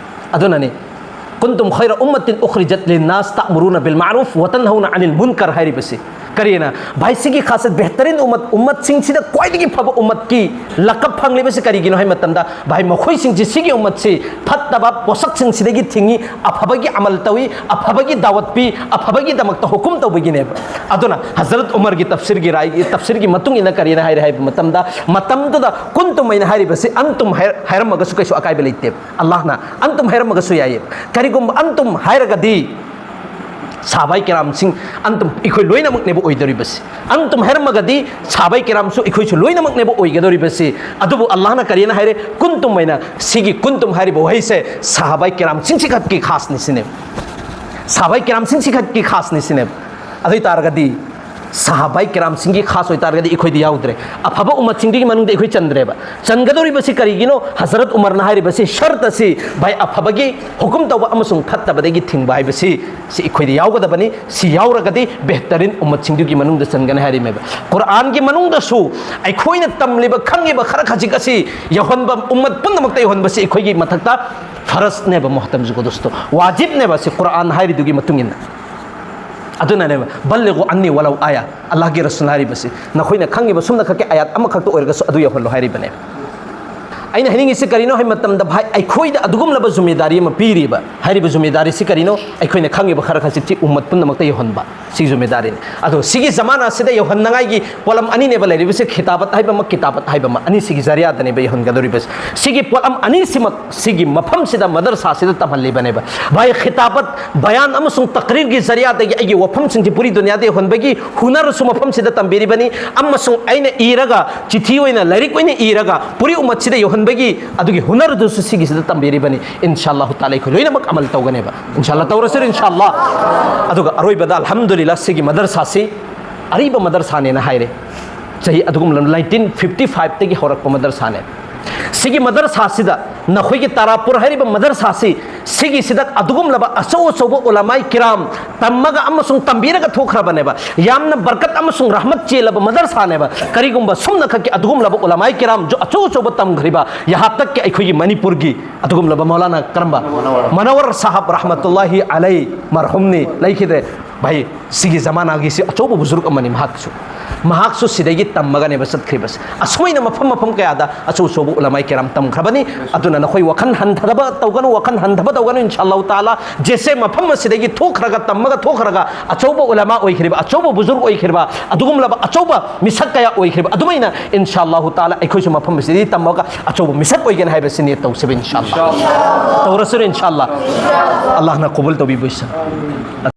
ꯑꯗꯨꯅꯅꯤ, "ꯀꯨꯟꯇꯨꯝ ꯈꯩꯔ ꯎꯝꯃꯇꯤꯟ ꯎꯈ꯭ꯔꯤꯖꯠ ꯂꯤꯟꯅꯥꯁ ꯇꯥꯃꯨꯔꯨꯅ ꯕꯤꯜ ꯃꯥꯔꯨꯐ ꯋꯥ ꯇꯟꯍꯧꯅ ꯑꯅꯤꯜ ꯃꯨꯟꯀꯔ" ꯍꯥꯏꯔꯤꯕꯁꯤ꯫ ꯀꯔꯤꯅ? ꯚꯥꯏ, ꯁꯤꯒꯤ ꯈꯥꯁꯤꯌꯠ ꯕꯦꯍꯇꯔꯤꯟ ꯎꯃꯠ, ꯎꯃꯠꯁꯤꯡꯁꯤꯗ ꯈ꯭ꯋꯥꯏꯗꯒꯤ ꯐꯕ ꯎꯃꯠꯀꯤ ꯂꯀꯞ ꯐꯪꯂꯤꯕꯁꯤ ꯀꯔꯤꯒꯤꯅꯣ ꯍꯥꯏꯕ ꯃꯇꯝꯗ, ꯚꯥꯏ, ꯃꯈꯣꯏꯁꯤꯡꯁꯤ, ꯁꯤꯒꯤ ꯎꯃꯠꯁꯤ ꯐꯠꯇꯕ ꯄꯣꯠꯁꯛꯁꯤꯡꯁꯤꯗꯒꯤ ꯊꯤꯡꯉꯤ, ꯑꯐꯕꯒꯤ ꯑꯃꯜ ꯇꯧꯏ, ꯑꯐꯕꯒꯤ ꯗꯥꯋꯠ ꯄꯤ, ꯑꯐꯕꯒꯤꯗꯃꯛꯇ ꯍꯨꯀꯨꯝ ꯇꯧꯕꯒꯤꯅꯦꯕ꯫ ꯑꯗꯨꯅ ꯍꯖꯔꯠ ꯎꯃꯔꯒꯤ ꯇꯐꯁꯤꯔꯒꯤ ꯔꯥꯏ, ꯇꯐꯁꯤꯔꯒꯤ ꯃꯇꯨꯡ ꯏꯟꯅ ꯀꯔꯤꯅ ꯍꯥꯏꯔꯦ ꯍꯥꯏꯕ ꯃꯇꯝꯗ, ꯃꯇꯝꯗꯨꯗ "ꯀꯨꯟꯇꯨꯝ" ꯍꯥꯏꯅ ꯍꯥꯏꯔꯤꯕꯁꯤ "ꯑꯟꯇꯨꯝ" ꯍꯥꯏꯔ-, ꯍꯥꯏꯔꯝꯃꯒꯁꯨ ꯀꯩꯁꯨ ꯑꯀꯥꯏꯕ ꯂꯩꯇꯦꯕ꯫ ꯑꯜꯂꯥꯍꯅ "ꯑꯟꯇꯨꯝ" ꯍꯥꯏꯔꯝꯃꯒꯁꯨ ꯌꯥꯏꯌꯦꯕ꯫ ꯀꯔꯤꯒꯨꯝꯕ "ꯑꯟꯇꯨꯝ" ꯍꯥꯏꯔꯒꯗꯤ ꯁꯍꯥꯕꯥꯏ ꯀꯤꯔꯥꯝꯁꯤꯡ, "ꯑꯟꯇꯨꯝ" ꯑꯩꯈꯣꯏ ꯂꯣꯏꯅꯃꯛꯅꯦꯕ ꯑꯣꯏꯗꯧꯔꯤꯕꯁꯤ꯫ "ꯑꯟꯇꯨꯝ" ꯍꯥꯏꯔꯝꯃꯒꯗꯤ ꯁꯍꯥꯕꯥꯏ ꯀꯤꯔꯥꯝꯁꯨ ꯑꯩꯈꯣꯏꯁꯨ ꯂꯣꯏꯅꯃꯛꯅꯦꯕ ꯑꯣꯏꯒꯗꯧꯔꯤꯕꯁꯤ꯫ ꯑꯗꯨꯕꯨ ꯑꯜꯂꯥꯍꯅ ꯀꯔꯤꯅ ꯍꯥꯏꯔꯦ? "ꯀꯨꯟꯇꯨꯝ" ꯍꯥꯏꯅ꯫ ꯁꯤꯒꯤ "ꯀꯨꯟꯇꯨꯝ" ꯍꯥꯏꯔꯤꯕ ꯋꯥꯍꯩꯁꯦ ꯁꯍꯥꯕꯥꯏ ꯀꯤꯔꯥꯝꯁꯤꯡꯁꯤ ꯈꯛꯀꯤ ꯈꯥꯁꯅꯤ ꯁꯤꯅꯦꯕ꯫ ꯁꯍꯥꯕꯥꯏ ꯀꯤꯔꯥꯝꯁꯤꯡꯁꯤ ꯈꯛꯀꯤ ꯈꯥꯁꯅꯤ ꯁꯤꯅꯦꯕ꯫ ꯑꯗꯨ ꯑꯣꯏ ꯇꯥꯔꯒꯗꯤ ꯁꯍꯥꯕꯥꯏ ꯀꯤꯔꯥꯝꯁꯤꯡꯒꯤ ꯈꯥꯁ ꯑꯣꯏ ꯇꯥꯔꯒꯗꯤ ꯑꯩꯈꯣꯏꯗꯤ ꯌꯥꯎꯗ꯭ꯔꯦ꯫ ꯑꯐꯕ ꯎꯃꯠꯁꯤꯡꯗꯨꯒꯤ ꯃꯅꯨꯡꯗ ꯑꯩꯈꯣꯏ ꯆꯟꯗ꯭ꯔꯦꯕ꯫ ꯆꯟꯒꯗꯧꯔꯤꯕꯁꯤ ꯀꯔꯤꯒꯤꯅꯣ? ꯍꯖꯔꯠ ꯎꯃꯔꯅ ꯍꯥꯏꯔꯤꯕꯁꯤ, ꯁꯔꯠ ꯑꯁꯤ, ꯚꯥꯏ, ꯑꯐꯕꯒꯤ ꯍꯨꯀꯨꯝ ꯇꯧꯕ ꯑꯃꯁꯨꯡ ꯐꯠꯇꯕꯗꯒꯤ ꯊꯤꯡꯕ ꯍꯥꯏꯕꯁꯤ, ꯁꯤ ꯑꯩꯈꯣꯏꯗ ꯌꯥꯎꯒꯗꯕꯅꯤ꯫ ꯁꯤ ꯌꯥꯎꯔꯒꯗꯤ ꯕꯦꯍꯇꯔꯤꯟ ꯎꯃꯠꯁꯤꯡꯗꯨꯒꯤ ꯃꯅꯨꯡꯗ ꯆꯟꯒꯅꯤ ꯍꯥꯏꯔꯤꯃꯦꯕ꯫ ꯀꯨꯔꯥꯟꯒꯤ ꯃꯅꯨꯡꯗꯁꯨ ꯑꯩꯈꯣꯏꯅ ꯇꯝꯂꯤꯕ, ꯈꯪꯉꯤꯕ ꯈꯔ ꯈꯖꯤꯛ ꯑꯁꯤ ꯌꯧꯍꯟꯕ, ꯎꯃꯠ ꯄꯨꯝꯅꯃꯛꯇ ꯌꯧꯍꯟꯕꯁꯤ ꯑꯩꯈꯣꯏꯒꯤ ꯃꯊꯛꯇ ꯐꯔꯖꯅꯦꯕ, ꯃꯣꯍꯇꯔꯝ ꯖꯨꯒꯣꯗꯣꯁꯇꯣ, ꯋꯥꯖꯤꯕꯅꯦꯕ꯫ ꯁꯤ ꯀꯨꯔꯥꯟ ꯍꯥꯏꯔꯤꯗꯨꯒꯤ ꯃꯇꯨꯡ ꯏꯟꯅ꯫ ꯑꯗꯨꯅꯅꯦꯕ, "ꯕꯜꯂꯤꯒꯨ ꯑꯟꯅꯤ ꯋꯥꯂꯧ ꯑꯥꯌꯥ", ꯑꯜꯂꯥꯍꯒꯤ ꯔꯁꯨꯜ ꯍꯥꯏꯔꯤꯕꯁꯤ, ꯅꯈꯣꯏꯅ ꯈꯪꯉꯤꯕ ꯁꯨꯝꯅ ꯈꯛꯀꯤ ꯑꯥꯌꯥꯠ ꯑꯃꯈꯛꯇ ꯑꯣꯏꯔꯒꯁꯨ ꯑꯗꯨ ꯌꯧꯍꯜꯂꯣ ꯍꯥꯏꯔꯤꯕꯅꯦ꯫ ꯑꯩꯅ ꯍꯥꯏꯅꯤꯡꯉꯤꯁꯤ ꯀꯔꯤꯅꯣ ꯍꯥꯏꯕ ꯃꯇꯝꯗ, ꯚꯥꯏ, ꯑꯩꯈꯣꯏꯗ ꯑꯗꯨꯒꯨꯝꯂꯕ ꯖꯨꯃꯦꯗꯥꯔꯤ ꯑꯃ ꯄꯤꯔꯤꯕ꯫ ꯍꯥꯏꯔꯤꯕ ꯖꯨꯃꯦꯗꯥꯔꯤꯁꯤ ꯀꯔꯤꯅꯣ? ꯑꯩꯈꯣꯏꯅ ꯈꯪꯉꯤꯕ ꯈꯔ ꯈꯔꯁꯤ ꯎꯝꯃꯠ ꯄꯨꯝꯅꯃꯛꯇ ꯌꯧꯍꯟꯕ, ꯁꯤ ꯖꯨꯃꯦꯗꯥꯔꯤꯅꯤ꯫ ꯑꯗꯣ ꯁꯤꯒꯤ ꯖꯃꯥꯅꯥꯁꯤꯗ ꯌꯧꯍꯟꯅꯉꯥꯏꯒꯤ ꯄꯣꯠꯂꯝ ꯑꯅꯤꯅꯦꯕ ꯂꯩꯔꯤꯕꯁꯦ, ꯈꯤꯇꯥꯕꯠ ꯍꯥꯏꯕ ꯑꯃ, ꯀꯤꯇꯥꯕꯠ ꯍꯥꯏꯕ ꯑꯃ, ꯑꯅꯤꯁꯤꯒꯤ ꯖꯔꯤꯌꯥꯗꯅꯦꯕ ꯌꯧꯍꯟꯒꯗꯧꯔꯤꯕꯁꯦ꯫ ꯁꯤꯒꯤ ꯄꯣꯠꯂꯝ ꯑꯅꯤꯁꯤꯃꯛ ꯁꯤꯒꯤ ꯃꯐꯝꯁꯤꯗ, ꯃꯗꯔꯁꯥꯁꯤꯗ ꯇꯝꯍꯜꯂꯤꯕꯅꯦꯕ꯫ ꯚꯥꯏ, ꯈꯤꯇꯥꯕꯠ, ꯕꯌꯥꯟ ꯑꯃꯁꯨꯡ ꯇꯛꯔꯤꯔꯒꯤ ꯖꯔꯤꯌꯥꯗꯒꯤ ꯑꯩꯒꯤ ꯋꯥꯐꯝꯁꯤꯡꯁꯤ ꯄꯨꯔꯤ ꯗꯨꯅꯤꯌꯥꯗ ꯌꯧꯍꯟꯕꯒꯤ ꯍꯨꯅꯔꯁꯨ ꯃꯐꯝꯁꯤꯗ ꯇꯝꯕꯤꯔꯤꯕꯅꯤ, ꯑꯃꯁꯨꯡ ꯑꯩꯅ ꯏꯔꯒ, ꯆꯤꯊꯤ ꯑꯣꯏꯅ, ꯂꯥꯏꯔꯤꯛ ꯑꯣꯏꯅ ꯏꯔꯒ ꯄꯨꯔꯤ ꯎꯝꯃꯠꯁꯤꯗ ꯌꯧꯍꯟꯕꯒꯤ ꯑꯗꯨꯒꯤ ꯍꯨꯅꯔꯗꯨꯁꯨ ꯁꯤꯒꯤꯁꯤꯗ ꯇꯝꯕꯤꯔꯤꯕꯅꯤ꯫ ꯏꯟꯁꯥ ꯑꯜꯂꯥꯍꯨ ꯇꯥꯂꯥ ꯑꯩꯈꯣꯏ ꯂꯣꯏꯅꯃꯛ ꯑꯃꯜ ꯇꯧꯒꯅꯦꯕ꯫ ꯏꯟꯁꯥ ꯑꯜꯂꯥꯍ ꯇꯧꯔꯁꯤꯔ, ꯏꯟꯁꯥ ꯑꯜꯂꯥꯍ꯫ ꯑꯗꯨꯒ ꯑꯔꯣꯏꯕꯗ, ꯑꯜꯍꯝꯗꯨꯂꯤꯜꯂꯥꯍ, ꯁꯤꯒꯤ ꯃꯗꯔꯁꯥꯁꯤ ꯑꯔꯤꯕ ꯃꯗꯔꯁꯥꯅꯦꯅ ꯍꯥꯏꯔꯦ꯫ ꯆꯍꯤ ꯑꯗꯨꯒꯨꯝꯂꯕ ꯅꯥꯏꯟꯇꯤꯟ ꯐꯤꯐꯇꯤ ꯐꯥꯏꯚꯇꯒꯤ ꯍꯧꯔꯛꯄ ꯃꯗꯔꯁꯥꯅꯦ꯫ ꯁꯤꯒꯤ ꯃꯗꯔꯁꯥꯁꯤꯗ, ꯅꯈꯣꯏꯒꯤ ꯇꯥꯔꯥꯄꯨꯔ ꯍꯥꯏꯔꯤꯕ ꯃꯗꯔꯁꯥꯁꯤ, ꯁꯤꯒꯤꯁꯤꯗ ꯑꯗꯨꯒꯨꯝꯂꯕ ꯑꯆꯧ ꯑꯆꯧꯕ ꯎꯂꯃꯥꯏ ꯀꯤꯔꯥꯝ ꯇꯝꯃꯒ ꯑꯃꯁꯨꯡ ꯇꯝꯕꯤꯔꯒ ꯊꯣꯛꯈ꯭ꯔꯕꯅꯦꯕ꯫ ꯌꯥꯝꯅ ꯕꯔꯀꯠ ꯑꯃꯁꯨꯡ ꯔꯍꯃꯠ ꯆꯦꯜꯂꯕ ꯃꯗꯔꯁꯥꯅꯦꯕ꯫ ꯀꯔꯤꯒꯨꯝꯕ ꯁꯨꯝꯅꯈꯛꯀꯤ ꯑꯗꯨꯒꯨꯝꯂꯕ ꯎꯂꯃꯥꯏ ꯀꯤꯔꯥꯝ ꯖꯨ-, ꯑꯆꯧ ꯑꯆꯧꯕ ꯇꯝꯈ꯭ꯔꯤꯕ, ꯌꯍꯥ ꯇꯛꯀꯤ ꯑꯩꯈꯣꯏꯒꯤ ꯃꯅꯤꯄꯨꯔꯒꯤ ꯑꯗꯨꯒꯨꯝꯂꯕ ꯃꯧꯂꯥꯅꯥ ꯀꯔꯝꯕ? ꯃꯅꯋꯔ ꯁꯥꯍꯕ ꯔꯍꯃꯇꯨꯜꯂꯥꯍꯤ ꯑꯂꯩ, ꯃꯔꯍꯨꯝꯅꯤ, ꯂꯩꯈꯤꯗ꯭ꯔꯦ꯫ ꯚꯥꯏ, ꯁꯤꯒꯤ ꯖꯃꯥꯅꯥꯒꯤꯁꯤ ꯑꯆꯧꯕ ꯕꯨꯖꯨꯔꯒ ꯑꯃꯅꯤ ꯃꯍꯥꯛꯁꯨ꯫ ꯃꯍꯥꯛꯁꯨ ꯁꯤꯗꯒꯤ ꯇꯝꯃꯒꯅꯦꯕ ꯆꯠꯈ꯭ꯔꯤꯕꯁꯦ꯫ ꯑꯁꯨꯃꯥꯏꯅ ꯃꯐꯝ ꯃꯐꯝ ꯀꯌꯥꯗ ꯑꯆꯧ ꯑꯆꯧꯕ ꯎꯂꯃꯥꯏ ꯀꯤꯔꯥꯝ ꯇꯝꯈ꯭ꯔꯕꯅꯤ꯫ ꯑꯗꯨꯅ ꯅꯈꯣꯏ ꯋꯥꯈꯜ ꯍꯟꯊꯕ ꯇꯧꯒꯅꯨ, ꯋꯥꯈꯜ ꯍꯟꯊꯕ ꯇꯧꯒꯅꯨ, ꯏꯟꯁꯥ ꯑꯜꯂꯥꯍꯨ ꯇꯥꯂꯥ꯫ ꯖꯦꯁꯦ ꯃꯐꯝ ꯑꯁꯤꯗꯒꯤ ꯊꯣꯛꯈ꯭ꯔꯒ, ꯇꯝꯃꯒ ꯊꯣꯛꯈ꯭ꯔꯒ, ꯑꯆꯧꯕ ꯎꯂꯃꯥ ꯑꯣꯏꯈ꯭ꯔꯤꯕ, ꯑꯆꯧꯕ ꯕꯨꯖꯨꯔꯒ ꯑꯣꯏꯈ꯭ꯔꯤꯕ, ꯑꯗꯨꯒꯨꯝꯂꯕ ꯑꯆꯧꯕ ꯃꯤꯁꯛ ꯀꯌꯥ ꯑꯣꯏꯈ꯭ꯔꯤꯕ, ꯑꯗꯨꯃꯥꯏꯅ ꯏꯟꯁꯥ ꯑꯜꯂꯥꯍꯨ ꯇꯥꯂꯥ ꯑꯩꯈꯣꯏꯁꯨ ꯃꯐꯝ ꯑꯁꯤꯗꯒꯤ ꯇꯝꯃꯒ ꯑꯆꯧꯕ ꯃꯤꯁꯛ ꯑꯣꯏꯒꯅꯤ ꯍꯥꯏꯕꯁꯤ ꯅꯤꯌꯠ ꯇꯧꯁꯦꯕ, ꯏꯟꯁꯥ ꯑꯜꯂꯥꯍ꯫ ꯇꯧꯔꯁꯤꯔ, ꯏꯟꯁꯥ ꯑꯜꯂꯥꯍ꯫ ꯑꯜꯂꯥꯍꯅ ꯀꯕꯨꯜ ꯇꯧꯕꯤꯕ ꯑꯣꯏꯁꯅꯨ꯫